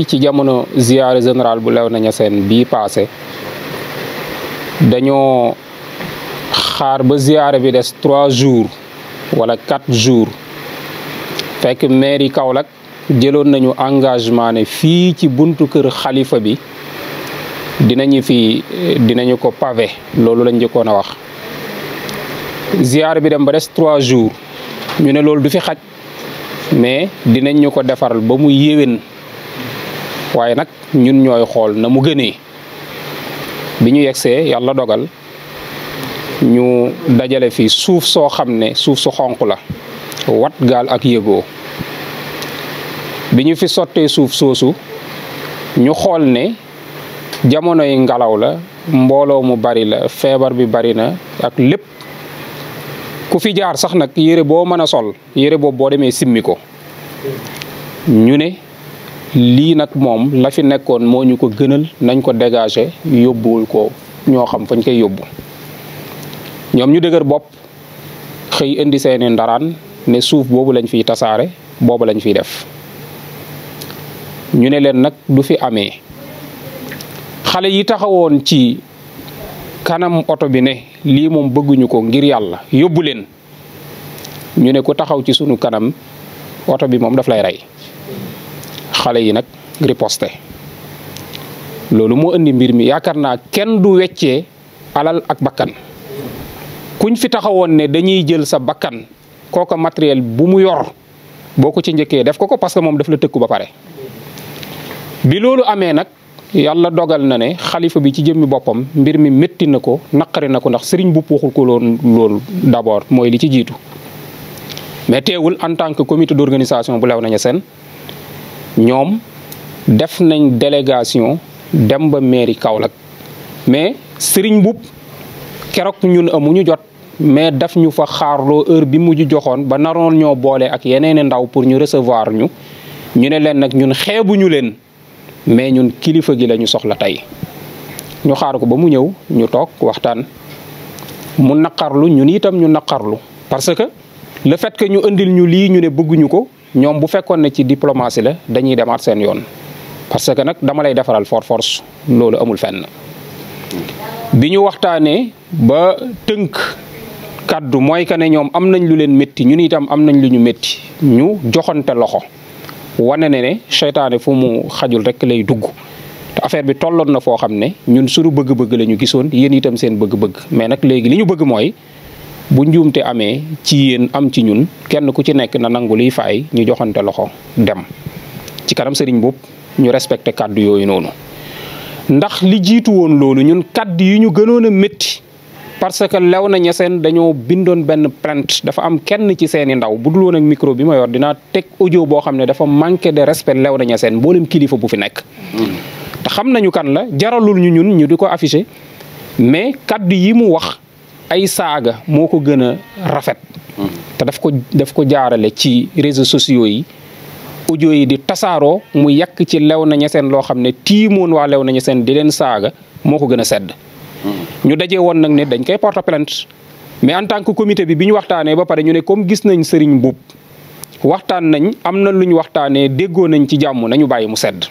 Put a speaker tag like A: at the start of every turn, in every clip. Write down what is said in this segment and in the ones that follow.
A: ci jamono ziyaare général bu Léona Niassène bii paase dañoo xaar ba ziyaare bi des 3 jours wala 4 jours fekk mairie Kaolack jëloon nañu engagement ne fii ci buntu kër xalifa bi dinañu ko pavé loolu lañ njëkkoon a wax. ziyaare bi dem ba des 3 jours ñu ne loolu du fi xaj mais dinañ ñu ko defaral ba mu yéwén. waaye nag ñun ñooy xool na mu gënee bi ñu yegsee yàlla dogal ñu dajale fi suuf soo xam ne suuf su xonq la wat gaal ak yëgoo bi ñu fi sottee suuf soosu ñu xool ne jamonoy ngelaw la mbooloo mu bari la feebar bi bari na ak lépp ku fi jaar sax nag yére boo mën a sol yére boobu boo demee simmi ko ñu ne lii nag moom la fi nekkoon moo ñu ko gënal nañ ko dégager yóbbuwul ko ñoo xam fañ koy yóbbu ñoom ñu dëgër bopp xëy indi seeni ndaraan ne suuf boobu lañ fiy tasaare boobu lañ fiy def ñu ne leen nag du fi amee xale yi taxawoon ci kanam oto bi ne lii moom bëgguñu ko ngir yàlla yóbbu leen ñu ne ku taxaw ci sunu kanam oto bi moom daf lay rey xale yi nag riposte loolu moo indi mbir mi yaakaar naa kenn du weccee alal ak bakkan kuñ fi taxawoon ne dañuy jël sa bakkan kooka matériel bu mu yor boo ko ci njëkkee def ko parce que moom daf la tëkku ba pare. bi loolu amee nag yàlla dogal na ne xalifa bi ci jëmmi boppam mbir mi métti na ko naqari na ko ndax sëriñ bu waxul ko loolu d'abord mooy li ci jiitu mais teewul en tant que comité d'organisation bu Léona Niassène ñoom def nañ délégation dem ba mairie Kaolack mais Serigne Mboup keroog ñun amuñu jot mais daf ñu fa xaarloo heure bi mujj joxoon ba naroon ñoo boole ak yeneen ndaw pour ñu recevoir ñu ne leen nag ñun xeebuñu leen mais ñun kilifa gi la ñu soxla tey ñu xaar ko ba mu ñëw ñu toog waxtaan mu naqarlu ñun itam ñu naqarlu parce que le fait que ñu indil ñu lii ñu ne bëgguñu ko ñoom bu fekkoon ne ci diplomatie la dañuy demaat seen yoon parce que nag dama lay defaral force loolu amul fenn bi ñu waxtaanee ba tënk kaddu mooy que ne ñoom am nañ lu leen métti ñun itam am nañ lu ñu métti ñu joxante loxo wane ne seytaane fu mu xajul rek lay dugg te affaire bi tolloon na foo xam ne ñun suñu bëgg-bëgg la ñu gisoon yéen itam seen bëgg-bëgg mais nag léegi li ñu bëgg mooy bu njuumte amee ci yéen am ci ñun kenn ku ci nekk na nangu liy faay ñu joxante loxo dem ci kanam Serigne Mboup ñu respecté kaddu yooyu noonu. ndax li jiitu woon loolu ñun kaddu yi ñu gënoon a métti parce que Léona Niassène dañoo bindoon benn plainte dafa am kenn ci seeni ndaw bu dul woon ak micro bi ma yor dinaa teg audio boo xam ne dafa manqué de respect Léona Niassène mboolem kilifa bu fi nekk. te xam nañu kan la jaralul ñu di ko affiché mais kaddu yi mu wax. ay saaga moo ko gën a rafet te daf ko jaarale ci réseaux sociaux yi audio yi di tasaaroo mu yàq ci Léona Niassène loo xam ne tiimoon waa Léona Niassène di leen saaga moo ko gën a sedd ñu dajee woon nag ne dañ koy porter plainte mais en tant que comité bi ñu waxtaanee ba pare ñu ne comme gis nañ Serigne Mboup waxtaan nañ am na lu ñu waxtaanee déggoo nañ ci jàmm nañu bàyyi mu sedd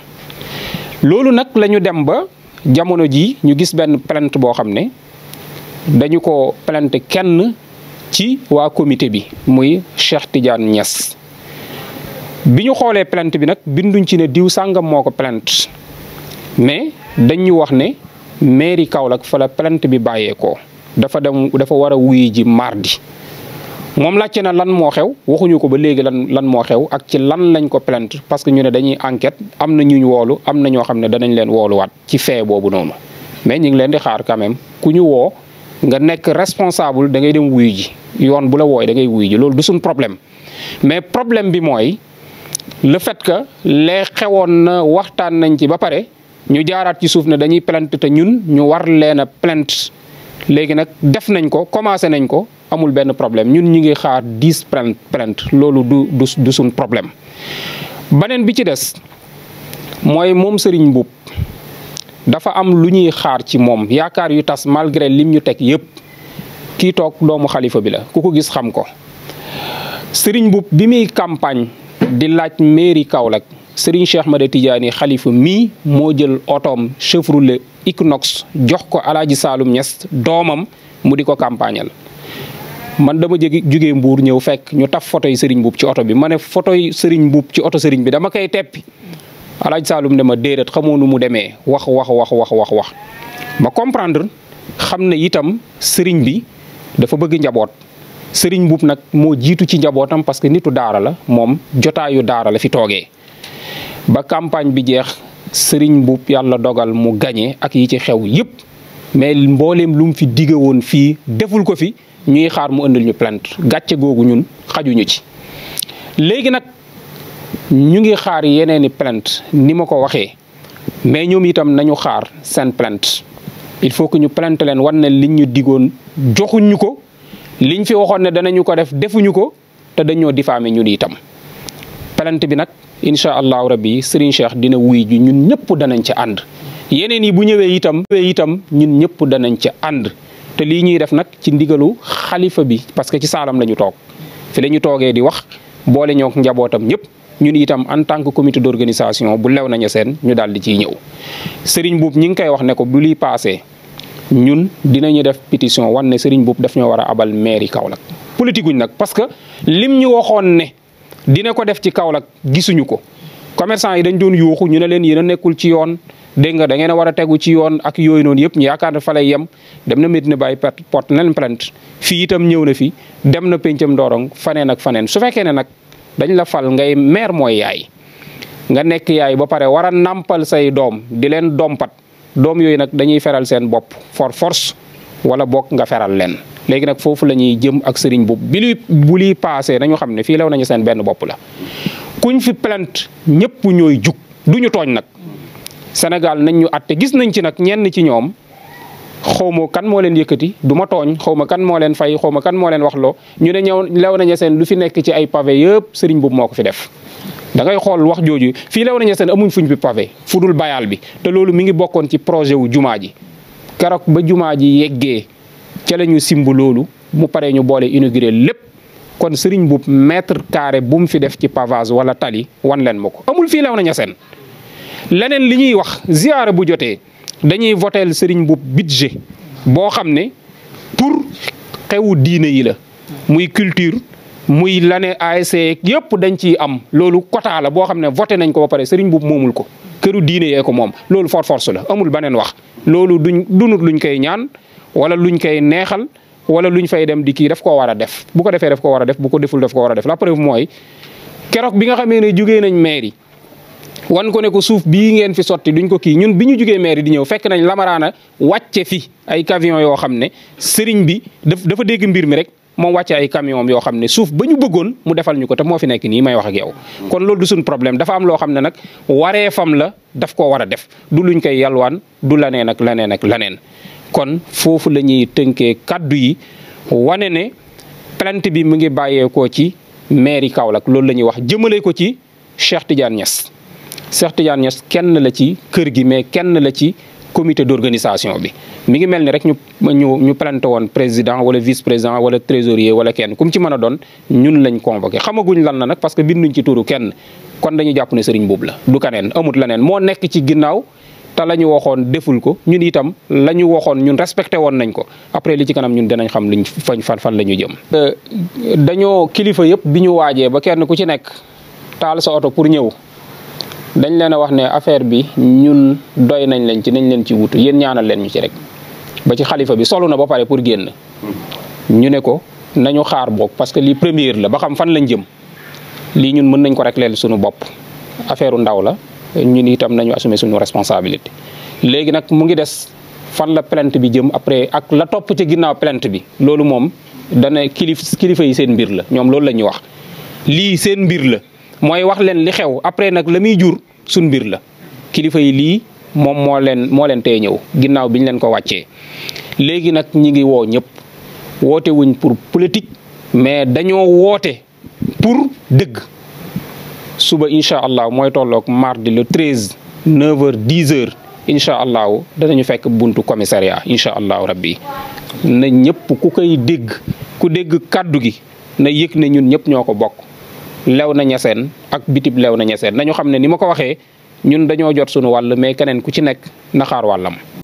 A: loolu nag la ñu dem ba jamono ji ñu gis benn plainte boo xam ne dañu ko plainte kenn ci waa comité bi muy Cheikh Tidiane Niass bi ñu xoolee plainte bi nag binduñ ci ne diw sàngam moo ko plainte mais dañu wax ne mairie Kaolack fa la plainte bi bàyyeekoo dafa war a wuyu ji mardi moom laajte na lan moo xew waxuñu ko ba léegi lan moo xew ak ci lan lañ ko plainte parce que ñu ne dañuy enquête am na ñu woolu am na ñoo xam ne danañ leen wooluwaat ci fee boobu noonu mais ñu ngi leen di xaar quand même ku ñu woo nga nekk responsable da ngay dem wuyu ji yoon bu la wooy da ngay wuyu ji loolu du suñ problème mais problème bi mooy le fait que lee xewoon na waxtaan nañ ci ba pare ñu jaaraat ci suuf ne dañuy plainte te ñun ñu war leen a plainte léegi nag def nañ ko commencé nañ ko amul benn problème ñun ñu ngi xaar 10 plainte loolu du suñ problème. beneen bi ci des mooy moom Serigne Mboup dafa am lu ñuy xaar ci moom yaakaar yu tas malgré lim ñu teg yëpp kii toog doomu xalifa bi la ku ko gis xam ko Serigne Mboup bi muy campagne di laaj mairie Kaolack Serigne Cheikh Ahmed Tidiane xalifa mii moo jël otoom Chevrolet Equinox jox ko Alaaji Saloum Niass doomam mu di ko campagnal. man dama jugee Mbuur ñëw fekk ñu taf photo yi Serigne Mboup ci oto bi ma ne photo yi Serigne Mboup ci oto Serigne bi dama koy teppi Alaaji Saloum ne ma déedéet xamoo nu mu demee wax ma comprendre xam ne itam Serigne bi dafa bëgg njaboot Serigne Mboup nag moo jiitu ci njabootam parce que nitu daara la moom jotaayu daara la fi toogee ba campagne bi jeex Serigne Mboup yàlla dogal mu gañe ak yi ci xew yëpp mais mbooleem lu mu fi digge woon fii deful ko fi ñuy xaar mu ëndil ñu plainte gàcce googu ñun xajuñu ci. léegi nag ñu ngi xaar yeneeni plainte ni ma ko waxee mais ñoom itam nañu xaar seen plainte il faut que ñu plainte leen wan ne liñ ñu digoon joxuñ ñu ko liñ fi waxoon ne danañu ko def defuñu ko te dañoo diffamé ñun itam. plainte bi nag incha allahu rabbi Serigne Cheikh dina wuy ji ñun ñëpp danañ ci ànd yeneen yi bu ñëwee itam ñun ñëpp danañ ci ànd. te lii ñuy def nag ci ndigalu xalifa bi parce que ci saalam la ñu toog fi la ñu toogee di wax boole ñoo njabootam ñëpp ñun itam en tant que comité d'organisation bu Léona Niassène ñu daal di ciy ñëw. Serigne Mboup ñi ngi koy wax ne ko bu liy paasee ñun dinañu def pétition wan ne Serigne Mboup daf ñoo war a abal mairie Kaolack. politique guñ nag parce que lim ñu waxoon ne dina ko def ci Kaolack gisuñu ko commerçant yi dañ doon yuuxu ñu ne leen yéen a nekkul ci yoon. dégg nga da ngeen a war a tegu ci yoon ak yooyu noonu yëpp ñu yaakaar ne fa lay yem dem na Medina Baye porte na leen plainte fii itam ñëw na fi dem na pencam Ndorong faneen ak faneen su fekkee ne nag dañ la fal ngay maire mooy yaay nga nekk yaay ba pare war a nampal say doom di leen dompat doom yooyu nag dañuy feral seen bopp force wala bokk nga feral leen. léegi nag foofu la ñuy jëm ak Serigne Mboup bu liy paasee nañu xam ne fii Léona Niassène benn bopp la kuñ fi plainte ñëpp ñooy jug duñu tooñ nag. Sénégal nañ ñu atte gis nañ ci nag ñenn ci ñoom xawma kan moo leen yëkkati du ma tooñ xawma kan moo leen fay xawma kan moo leen waxloo ñu ne ñëw Léona Niassène lu fi nekk ci ay pavé yëpp Serigne Mboup moo ko fi def. da ngay xool wax jooju fii Léona Niassène amuñ fuñ fi pavé fu dul bayal bi te loolu mi ngi bokkoon ci projet wu jumaa ji keroog ba jumaa ji yeggee ca la ñu simb loolu mu paree ñu boole inauguré lépp kon Serigne Mboup mètre carré bu mu fi def ci pavage wala tali wan leen ma ko amul fii Léona Niassène. leneen li ñuy wax ziyaara bu jotee dañuy voteel Serigne Mboup budget boo xam ne pour xewu diine yi la muy culture muy lane ASC yëpp dañ ciy am loolu quota la boo xam ne voté nañ ko ba pare Serigne Mboup moomul ko këru diine yee ko moom loolu force la amul beneen wax loolu dunut luñ koy ñaan wala luñ koy neexal wala luñ fay dem di kii daf koo war a def bu ko defee daf ko war a def bu ko deful daf ko war a def la preuve mooy keroog bi nga xamee ne jógee nañ mairie wan ko ne ko suuf bii ngeen fi sotti duñ ko kii ñun bi ñu jugee maire di ñëw fekk nañ Lamarana wàcce fi ay camion yoo xam ne Serigne bi dafa dégg mbir mi rek moom wàcce ay camion yoo xam ne suuf ba ñu bëggoon mu defal ñu ko te moo fi nekk nii may wax ak yow. kon loolu du suñ problème dafa am loo xam ne nag wareefam la daf koo war a def du luñ koy yalwaan du laneen ak laneen ak laneen kon foofu la ñuy tënkee kaddu yi wane ne plainte bi mu ngi bàyyeekoo ci mairie Kaolack loolu la ñuy wax jëmale ko ci Cheikh Tidiane Niass. Cheikh Tidiane Niass kenn la ci kër gi mais kenn la ci comité d'organisation bi mi ngi mel ni rek ñu plainte woon président wala vice président wala trésorier wala kenn kum ci mën a doon ñun lañ convoqué xamaguñ lan la nag parce que binduñ ci turu kenn kon dañu jàpp ne Serigne Mboup la du kaneen amut leneen moo nekk ci ginnaaw te la ñu waxoon deful ko ñun itam la ñu waxoon ñun respecté woon nañ ko après li ci kanam ñun dinañ xam luñ fan la ñu jëm. dañoo kilifa yëpp bi ñu waajee ba kenn ku ci nekk taal sa oto pour ñëw. dañ leen a wax ne affaire bi ñun doy nañ leen ci nañ leen ci wutu yéen ñaanal leen ñu ci rek ba ci xalifa bi solu na ba pare pour génn ñu ne ko nañu xaar boog parce que lii première la ba xam fan lañ jëm lii ñun mën nañ ko rek leel suñu bopp affaire ndaw la ñun itam nañu assumer suñu responsabilité. léegi nag mu ngi des fan la plainte bi jëm après ak la topp ci ginnaaw plainte bi loolu moom dana kilifa yi seen mbir la ñoom loolu la ñuy wax lii seen mbir la. mooy wax leen li xew après nag la muy jur suñ mbir la kilifa yi lii moom moo leen tey ñëw ginnaaw bi ñu leen ko wàccee léegi nag ñi ngi woo ñëpp woote wuñ pour politique mais dañoo woote pour dëgg suba incha allah mooy tolloog mardi le 13 9h 10h incha allahu danañu fekk buntu commissariat incha allahu rabbi na ñëpp ku koy dégg ku dégg kaddu gi na yëg ne ñun ñëpp ñoo ko bokk Léona Niassène ak bitib Léona Niassène nañu xam ne ni ma ko waxee ñun dañoo jot suñu wàll mais keneen ku ci nekk na xaar wàllam.